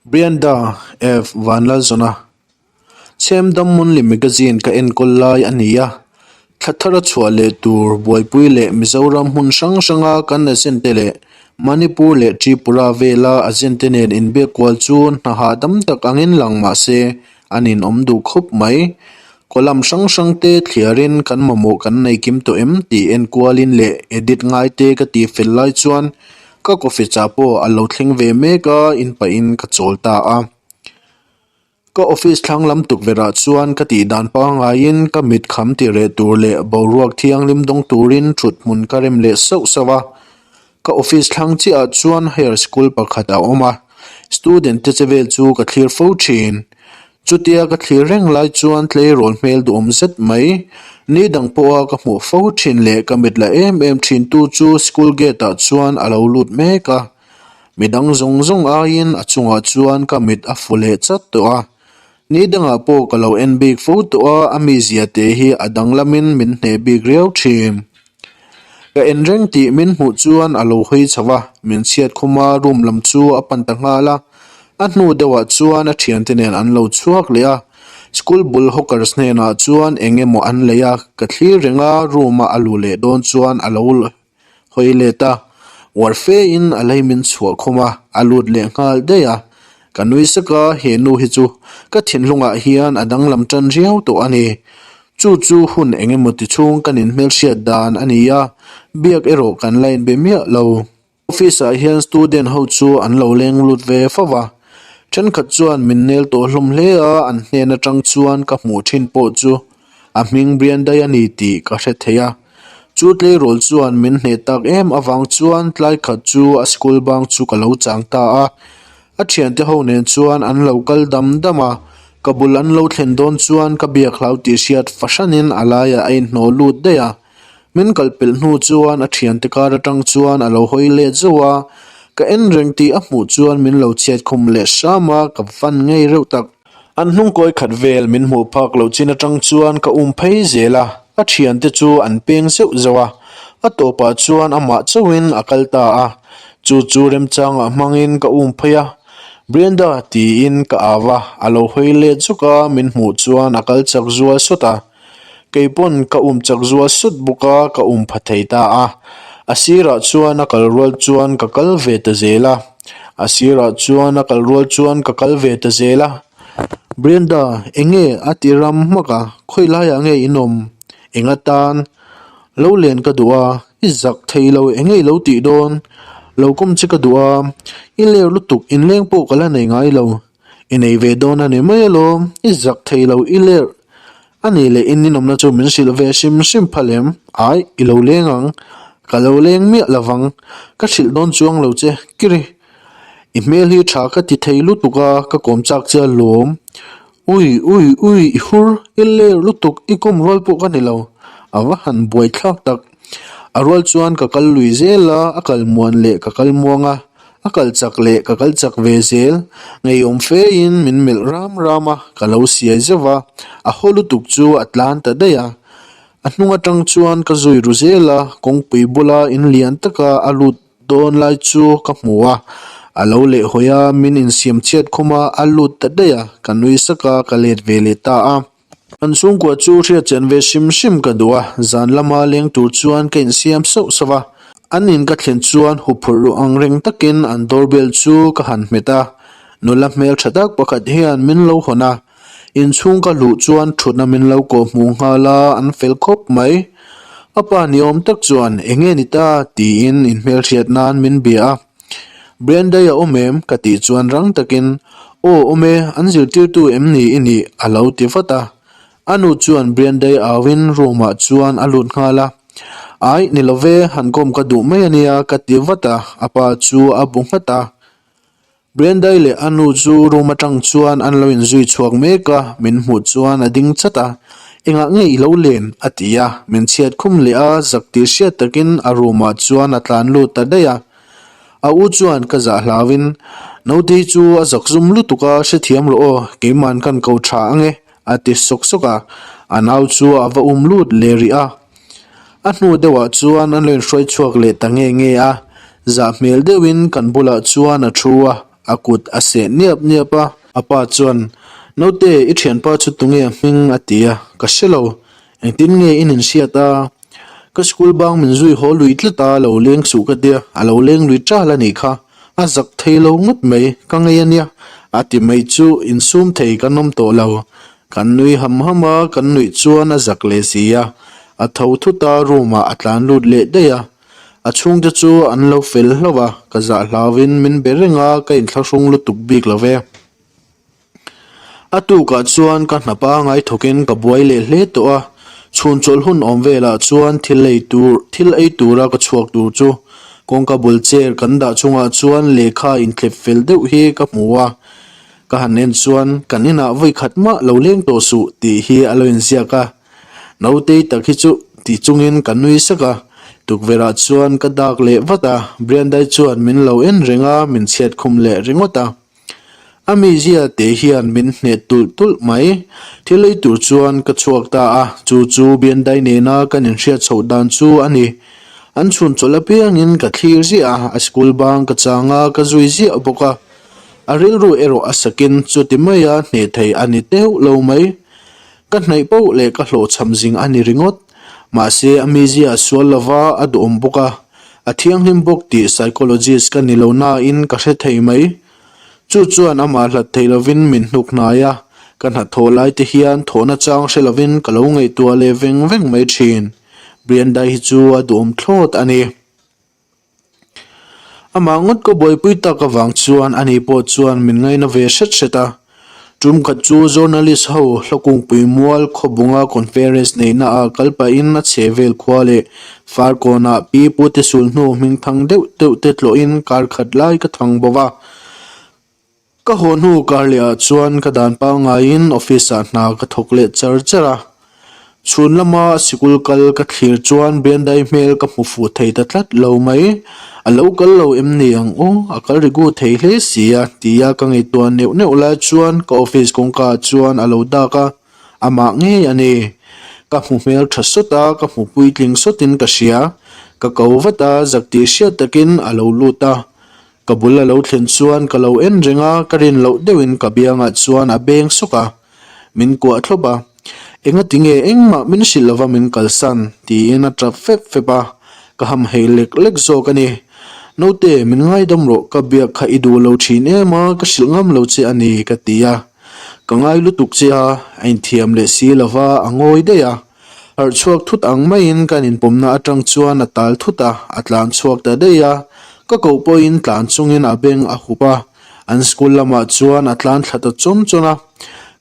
Brianda F. Vanlalzawna Chhemdam Monthly Magazine ka enkawl lai a ni a, thla thara chhuah leh tur buaipui leh Mizoram hmun hrang hranga kan agent te leh Manipur leh Tripura vela agent te nen inbiak kual chu hna hahdam tak angin lang mah se a ninawm duh khawp mai. Column hrang hrang te thliarin kan mamawh kan nei kim tawh em tih enkualin leh edit ngai te ka tih fel lai chuan Ka coffee chah pawh a lo thleng ve mek a, in pahin ka chawl ta a. Ka office thlang lam tukverh ah chuan ka tih dan pangaiin ka mit kham ti reh tur leh boruak thianghlim dawng turin thut hmun ka rem leh sauh sauh a. Ka office thlang chiah ah chuan higher school pakhat a awm a, student te che vel chu ka thlir fo thin. Chutia ka thlir reng lai chuan tleirawl hmel duhawm zet mai, ni dang pawha ka hmuh fo thin leh ka mit la em em thin tu chu school gate ah chuan a lo lut mek a. Midang zawng zawng aiin a chungah chuan ka mit a fu leh chat tawh a. Ni dangah pawh ka lo en bik fo tawh a, a mizia te hi a danglamin min hneh bik riau thin. Ka en reng tih min hmuh chuan a lo hawi chho a, min chhiat khum a room lam chu a pan ta nghal a. A hnu deuhah chuan a thiante nen an lo chhuak leh a, school bul hawkers hnenah chuan eng emaw an lei a, ka thlir reng a, room a a luh leh dawn chuan a lo hawi let a, uar fe in a lei min chhuah khum a, a lut leh nghal daih a. Ka nui sak a, he nu hi chu ka thinlungah hian a danglam tan riau tawh a ni. Chu chu hun eng emaw ti chhung kan inhmelhriat dan a ni a, biak erawh kan la inbe miah lo. Office ah hian student ho chu an lo leng lut ve fo va, thenkhat chuan min nel tawh hlawm hle a, an hnen atang chuan ka hmuh thin pawh chu a hming Brian daih a ni tih ka hre thei a. Chu tleirawl chuan min hneh tak em avang chuan tlai khat chu a school bang chu ka lo chang ta a, A thiante ho nen chuan an lo kal dam dam a, ka bul an lo thlen dawn chuan ka biak hlau tih hriat fahranin a laiah a inhnawh lut daih a. Min kal pelh hnu chuan a thiante kar atang chuan a lo hawi let zauh a, ka en reng tih a hmuh chuan min lo chhiat khum leh hram a, ka van ngei reuh tak. An hnung kawi khat vel min hmuh phak loh chin atang chuan ka um phei zel a, a thiante chu an peng zeuh zeuh a, a tawpah chuan amah chauhin a kal ta a, chu chu remchangah hmangin ka um phei a, Brenda tiin ka au a, a lo hawi let zuk a, min hmuh chuan a kal chak zual sawt a, kei pawn ka um chak zual sawt bawk a, ka um pha thei ta a, a sirah chuan a kal rual chuan ka kal ve ta zel a. A sirah chuan a kal rual chuan ka kal ve ta zel a, Brenda eng nge a ti ram hmak a, khawi laiah nge in awm? Eng atan? Lo len ka duh a, i zak thei lo eng nge i lo tih dawn? Lo kawm che ka duh a, i ler lutuk inleng pawh ka la nei ngai lo, i nei ve dawn a ni mai alawm, i zak thei lo i ler A nih leh in ninawmna chu min hrilh ve hrim hrim phal em? Ai, i lo leng ang. Ka lo leng miah lo vang. Ka hrilh dawn chuang lo che, Kiri. I hmel hi tha ka ti thei lutuk a, ka kawm chak che a lawm. Ui, ui, ui, i hur, i ler lutuk, i kawm rual pawh ka ni lo. A va han buai thlak tak. A rual chuan ka kal lui zel a, a kal muan leh ka kal muang a. A kal chak leh ka kal chak ve zel, ngeiawm fe in min melh ram ram a, ka lo siai zeuh a, a haw lutuk chu a tlan ta daih a. A hnung atang chuan ka zui ru zel a, kawngpui bula in lian taka a lut dawn lai chu ka hmu a, a lo leh hawi a, min insiam chhiat khum a, a lut ta daih a, ka nui sak a, ka let ve leh ta a. An chhungkua chu hriat chian ve hrim hrim ka duh a, zan lama leng tur chuan ka insiam sauh sauh a. An in ka thlen chuan huphurh ruh ang reng takin an doorbell chu ka han hmet a, nula hmel tha tak pakhat hian min lo hawn a. Inchhung ka luh chuan thutna min lo kawh hmuh nghal a, an fel khawp mai. A pa ni awm tak chuan, Enge ni ta? tiin inhmelhriat nan min bia a. Brenda-i a awm em? ka tih chuan rang takin, Aw awm e, an zirtirtu em ni i nih? a lo ti vat a. A nu chuan Brenda-i auin room-ah chuan a lut nghal a. Ai, ni lo ve, han kawm ka duh mai a nia, ka ti vat a, a pa chu a bu nghat a. Brenda-i leh a nu chu room atang chuan an lo inzui chhuak mek a, min hmuh chuan a ding chat a. Engah nge i lo len? a ti a, min chhiat khum leh a, zak tih hriat takin a room-ah chuan a tlan lut ta daih a. A u chuan ka zah hlauin, Nautei chu a zak zum lutuk a, hrethiam rawh aw, keiman kan ko tha ang e, a ti sawk sawk a, a nau chu a va um lut leh rih a. A hnu deuhah chuan an lo inhruai chhuak leh ta nge nge a, zah hmel deuhin kan bulah chuan a thu a. A kut a seh niap niap a. A pa chuan, Naute, i thianpa chu tunge a hming? a ti a. Ka hre lo. Engtin nge in inhriat a? Ka school bang min zui haw lui tlat a, lo leng suh ka tia, a lo leng lui tal a nih kha. A zak thei lo ngawt mai, ka ngei a nia, a ti mai chu insum thei kan awm tawh lo. Kan nui ham ham a, kan nuih chuan a zak leh si a. A tho thut a, room ah a tlan lut leh daih a. A chhungte chu an lo fel hlauh a, ka zah hlauvin min be reng a, ka inthlahrung lutuk bik lo ve. A tukah chuan ka hna pangai thawkin ka buai leh hle tawh a, chhun chawlh hun awm velah chuan thil ei tur thil ei tura ka chhuak tur chu kawngka bul chair kan dah chungah chuan lehkha inthlep fel deuh hi ka hmu a, ka han en chuan kan inah vawi khat mah lo leng tawh suh tih hi a lo inziak a, Nautei tak hi chu ti chungin ka nui sak a, tukverhah chuan ka dak leh vat a, Briandai chuan min lo en reng a, min chhiat khum leh ringawt a. A mizia te hian min hneh tulh tulh mai. Thil ei tur chuan ka chhuak ta a, chu chu Biandai nena kan inhriat chhoh dan chu a ni. An chhun chawlh apiangin ka thlir ziah a, a school bang ka chang a, ka zui ziah bawk a. A rilru erawh a sakin chuti maia hneh thei a ni teuh lo mai. Ka hnaih poh leh ka hlawhchham zing a ni ringawt. Mahse a mizia a sual lova, a duhawm bawk a. A thianghlim bawk tih psychologist ka ni lo nain ka hre thei mai. Chu chuan amah hlat thei lovin min hnuk hnai a, ka hnathawh lai te hian thawhna chang hre lovin ka lo ngaihtuah leh veng veng mai thin. Briandai hi chu a duhawm thlawt a ni. Amah ngawt ka buaipui tak avang chuan ani pawh chuan min ngaina ve hret hret a. Tum khat chu journalist ho Hlawkungpui Mual Khawbunga conference neihna ah kal pahin a chhe vel khua leh Farkawnah pi pute sulhnu hmingthang deuh deuh te tlawhin kar khat lai ka thang bawk a. Ka haw hnu kar leh ah chuan ka dan pangaiin office ah hna ka thawk leh char char a. Chhun lama sikul kal ka thlir chuan Biandai hmel ka hmu fuh thei ta tlat lo mai. A lo kal lo em ni ang aw, a kal rigu thei hle si a tia ka ngaihtuah neuh neuh lai chuan ka office kawngka ah chuan a lo dak a, amah ngei a ni. Ka hmu hmel tha sawt a, ka hmu puitling sawtin ka hria. Ka ko vat a, zak tih hriat takin a lo lut a. Ka bul a lo thlen chuan ka lo en reng a, ka rin loh deuhin ka biangah chuan a beng sawk a, min kuah thlawp a. Engati nge engmah min hrilh lova min kalsan? tiin a tap fep fep a, ka ham hei lek lek zawk a ni. Naute, min ngaidam rawh, ka biak kha i duh lo thin em a, ka hrilh ngam lo che a ni, ka ti a. Ka ngai lutuk che a, a inthiam leh si lova a ngawi daih a. Harh chhuak thut ang maiin kan inpawmna atang chuan a tal thut a, a tlan chhuak ta daih a. Ka koh pawhin tlan chungin a beng a hup a, an school lamah chuan a tlan thla ta chawn chawn a.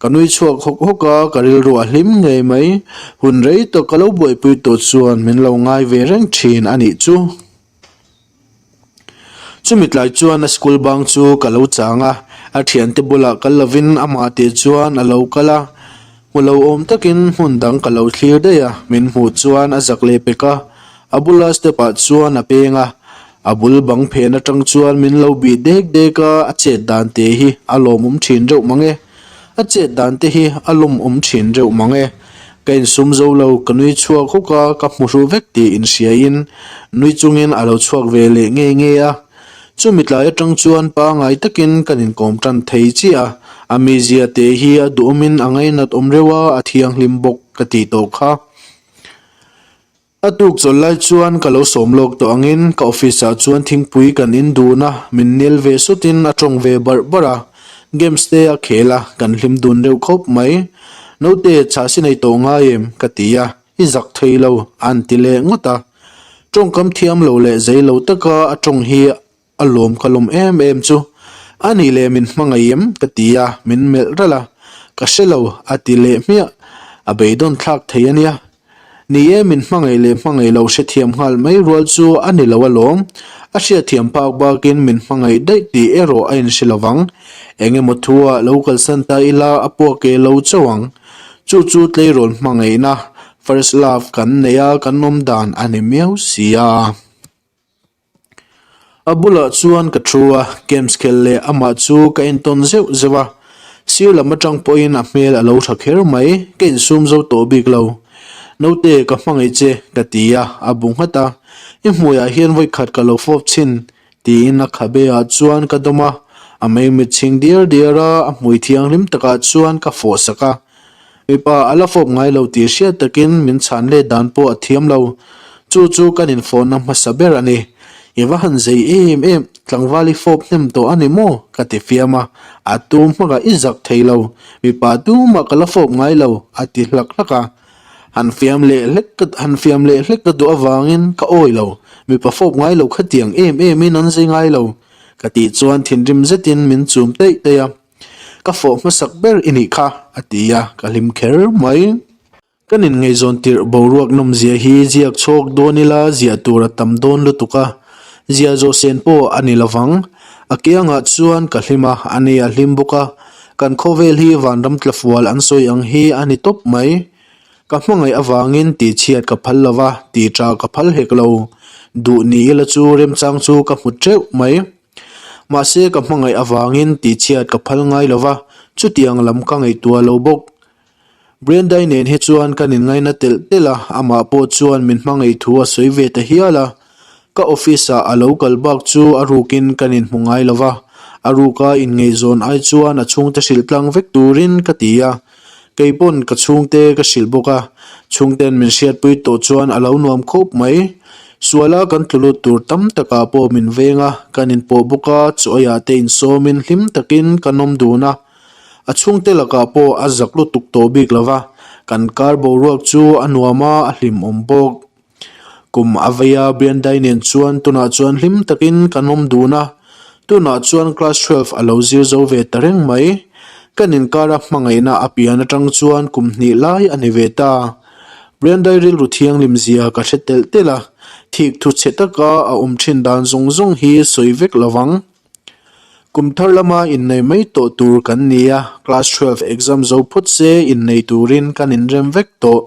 Ka nui chhuak hawk hawk a, ka rilru a hlim ngei mai. Hun rei tawk ka lo buaipui tawh chuan min lo ngai ve reng thin a nih chu. Chumi tlai chuan a school bang chu ka lo chang a, a thiante bulah kal lovin amah tih chuan a lo kal a, hmu lo awm takin hmun dang ka lo thlir daih a, min hmuh chuan a zak leh pek a, a bula step ah chuan a peng a, a bul bang phen atang chuan min lo bih dek dek a, a chet dan te hi a lawmawm thin reuh mang e. A chet dan te hi a lawmawm thin reuh mang e. Ka insum zo lo, ka nui chhuak hawk a, ka hmu hru vek tih inhriain nui chungin a lo chhuak ve leh ngei ngei a. Chumi tlai atang chuan pangai takin kan inkawm tan thei chiah a, a mizia te hi a duhawmin a ngainat awm reuh a, a thianghlim bawk ka tih tawh kha. A tuk chawlh lai chuan ka lo sawm lawk tawh angin ka office ah chuan thingpui kan in dun a, min nel ve sawtin a tawng ve barh barh a, games te a khel a, kan hlim dun reuh khawp mai. Naute, chhahsi nei tawh ngai em? ka ti a, i zak thei lo, a'n ti leh ngawt a. Tawngkam thiam lo leh zei lo taka a tawng hi A lawm ka lawm em em chu. A nih leh min hmangaih em? ka ti a, min melh ralh a. Ka hre lo, a ti leh hmiah. A beidawn thlak thei a nia. Ni e, min hmangaih leh hmangaih lo hrethiam nghal mai rual chu a ni lo alawm. A hriatthiam phak bakin min hmangaih daih tih erawh a inhre lo vang. Eng emaw thu-ah lo kalsan ta ila a puak e lo chauh ang. Chu chu tleirawl hmangaihna, first love, kan neih a kan awm dan a ni miau si a. A bulah chuan ka thu a, games khelh leh amah chu ka entawn zeuh zeuh a, sir lam atang pawhin a hmel a lo tha kher mai, ka insum zo tawh bik lo. Naute, ka hmangaih che, ka ti a, a bu nghat a, I hmuiah hian vawikhat ka lo fawp chhin, tiin a khabe ah chuan ka dawm a, A meimit chhing diar diar a, a hmui thianghlim takah chuan ka fawh sak a. Mipa a la fawp ngai lo tih hriat takin min chhan let dan pawh a thiam lo. Chu chu kan infawhna hmasa ber a ni. I va han zei em em, tlangval i fawp hnem tawh a ni maw? ka ti fiam a. A tum hmakah i zak thei lo, mipa tumah ka la fawp ngai lo, a ti hlak hlak a. Han fiam leh hlek ka han fiam leh hlek ka duh avangin ka awi lo, mipa fawp ngai lo khatiang em emin an zei ngai lo, ka tih chuan thinrim zetin min chum teih teih a. Ka fawh hmasak ber i nih kha, a ti a, ka hlim kher mai. Kan inngaihzawn tirh boruak nawmzia hi ziak chhawk dawn ila ziah tur a tam dawn lutuk a, ziah zawh sen pawh a ni lovang. A kiangah chuan ka hlim a, a nei a hlim bawk a, kan khawvel hi vanram tlafual an sawi ang hi a ni tawp mai. Ka hmangaih avangin tihchhiat ka phal lova, tihṭah ka phal hek lo. Duh ni ila chu remchang chu ka hmu teuh mai. Mahse ka hmangaih avangin tihchhiat ka phal ngai lo va, chutiang lam ka ngaihtuah lo bawk. Brendai nen hi chuan kan inngaina telh telh a, amah pawh chuan min hmangaih thu a sawi ve ta hial a. Ka office ah a lo kal bak chu a rukin kan inhmu ngai lo va, a ruka inngaihzawn ai chuan a chhungte hrilh tlang vek turin ka ti a. Kei pawn ka chhungte ka hrilh bawk a, chhungten min hriatpui tawh chuan a lo nuam khawp mai. Suala kan tlu lut tur tam takah pawh min veng a, kan inpawh bawk a, chaw eiah te insawmin hlim takin kan awm dun a. A chhungte lakah pawh a zak lutuk tawh bik lo va, kan kar boruak chu a nuam a, a hlimawm bawk. Kum a vei a, Briandai nen chuan tunah chuan hlim takin kan awm dun a, tunah chuan class 12 a lo zir zo ve ta reng mai. Kan inkara hmangaihna a pian atang chuan kum hnih lai a ni ve ta. Briandai rilru thianghlim zia ka hre telh telh a, thik thu chhe taka a awm thin dan zawng zawng hi sawi vek lo vang. Kum thar lama innei mai tawh tur kan ni a, class 12 exam zo phawt se innei turin kan inrem vek tawh.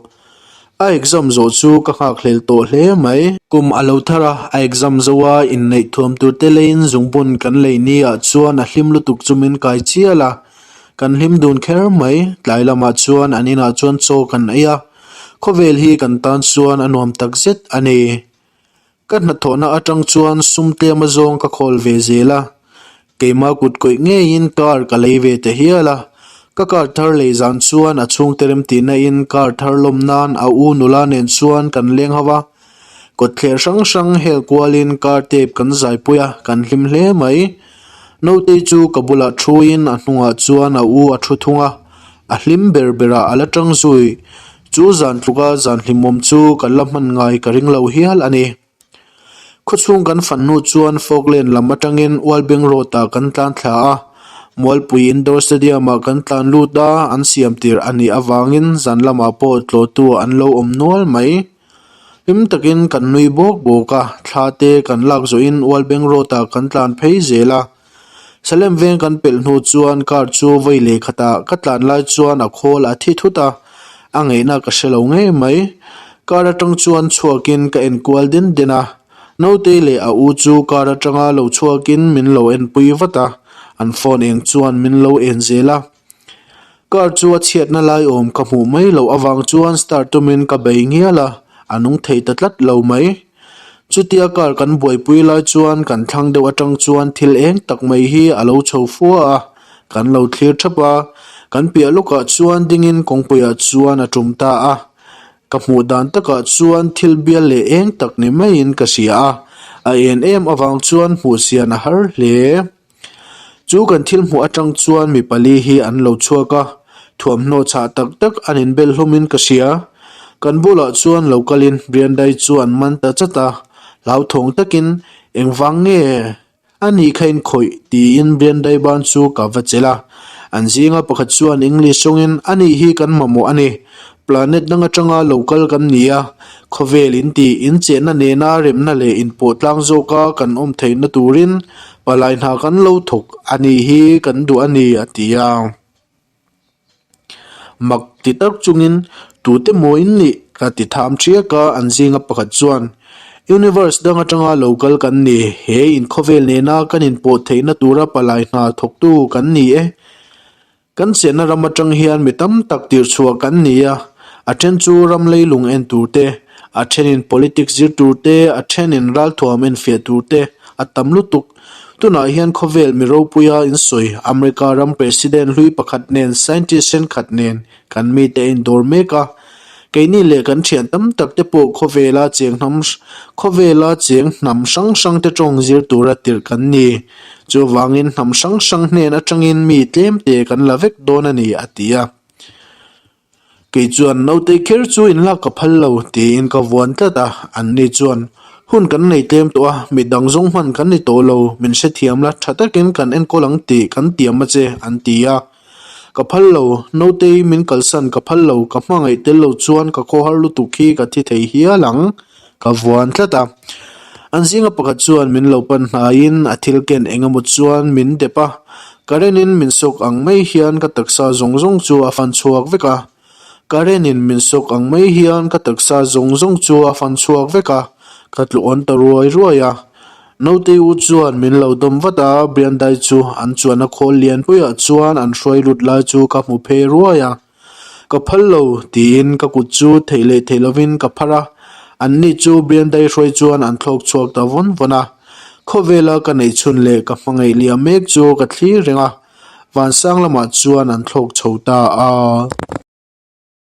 A exam zawh chu ka nghakhlel tawh hle mai. Kum a lo thar a, a exam zo a, inneih thuam tur te leiin zungbun kan lei ni ah chuan a hlim lutuk chu min kai chial a. Kan hlim dun kher mai, tlai lamah chuan an inah chuan chaw kan ei a, khawvel hi kan tan chuan a nuam takzet a ni. Ka hnathawhna atang chuan sum tlem azawng ka khawl ve zel a, keima kut kawih ngeiin car ka lei ve ta hial a, ka car thar lei zan chuan a chhungte remtihna in car thar lawm nan a u nula nen chuan kan leng ho a, kawtthler hrang hrang hel kualin car tape kan zaipui a, kan hlim hle mai. Nautei chu ka bulah thuin a hnungah chuan a u a thu thung a, a hlim ber berah a la tang zui. Chu zan tluka zan hlimawm chu kan la hman ngai ka ring lo hial a ni. Khawchhung kan fan hnu chuan Falkland lam atangin Ualbeng Road ah kan tlan thla a, Mualpui Indoor Stadium ah kan tlan lut a, an siam tir a nih avangin zan lamah pawh tlawhtu an lo awm nual mai. Hlim takin kan nui bawk bawk a, thla te kan lak zawhin Ualbeng Road ah kan tlan phei zel a. Salem veng kan pelh hnu chuan car chu vawi leh khatah ka tlan lai chuan a khawl a thi thut a, a ngaihna ka hre lo ngei mai. Car atang chuan chhuakin ka en kual den den a, Nautei leh a u chu car atanga lo chhuakin min lo enpui vat a, an phone eng chuan min lo en zel a. Car chu a chhiatna lai awm ka hmuh mai loh avang chuan start tumin ka bei ngial a, a nung thei ta tlat lo mai. Chutia car kan buaipui lai chuan kan thlang deuh atang chuan thil eng tak mai hi a lo chho fua a, kan lo thlir thap a, kan piah lawkah chuan dingin kawngpuiah chuan a tum ta a. Ka hmuh dan takah chuan thil bial leh eng tak ni maiin ka hria a, a en em avang chuan hmuh sian a har hle. Chu kan thil hmuh atang chuan mi pali hi an lo chhuak a, thuamhnaw chhah tak tak an inbel hlawmin ka hria. Kan bulah chuan lo kalin Briandai chu an man ta chat a, hlauthawng takin engvang nge a nih kha in khawih tiin Briandai ban chu ka va chelh a. An zinga pakhat chuan English tawngin a nih hi kan mamawh a ni, Planet dang atanga lo kal kan ni a, khawvel in tih inchehna nena remna leh inpawh tlang zawka kan awm theihna turin palai hna kan lo thawk a nih hi kan duh a ni, a ti a. Mak ti tak chungin tute maw in nih ka ti tham thiak a, an zinga pakhat chuan Universe dang atanga lo kal kan ni, he inkhawvel nena kan inpawh theihna tura palai hna thawktu kan ni e. Kan chenna ram atang hian mi tam tak tirh chhuah kan ni a, a then chu ram leilung en tur te, a thenin politics zir tur te, a thenin ralthuam en fiah tur te a tam lutuk. Tunah hian khawvel mi ropuia insawi America ram President hlui pakhat nen scientist thenkhat nen kan mite a indawr mek a. Keini leh kan thian tam tak te pawh khawvela cheng hnam khawvela cheng hnam hrang hrang te tawng zir tura tirh kan ni. Chuvangin hnam hrang hrang hnen atangin mi tlem te kan la vek dawn a ni a ti a. Kei chuan naute kher chu inlak ka phal lo tiin ka vuan tlat a, anni chuan hun kan nei tlem tawh a, midang zawng hman kan ni tawh lo, min hrethiam la tha takin kan enkawl ang tih kan tiam a che an ti a. Ka phal lo, nautei min kalsan ka phal lo, ka hmangaih tel lo chuan ka khawhar lutuk hi ka thi thei hial ang, ka vuan tlat a. An zinga pakhat chuan min lo pan hnaiin a thil ken eng emaw chuan min dep a, current in min sawk ang mai hian ka taksa zawng zawng chu a fan chhuak vek a. Current in min sawk ang mai hian ka taksa zawng zawng chu a fan chhuak vek a, ka tlu awn ta ruai ruai a. Nautei u chuan min lo dawm vat a, Briandai chu an chuanna khawl lianpuiah chuan an hruai lut lai chu ka hmu phei ruai a. Ka phal lo, tiin ka kut chu theih leh theih lovin ka phar a, anni chu Briandai hruai chuan an thlawk chhuak ta vawn vawn a. Khawvela ka neih chhun leh ka hmangaih liam mek chu ka thlir reng a, vansang lamah chuan an thlawk chho ta a.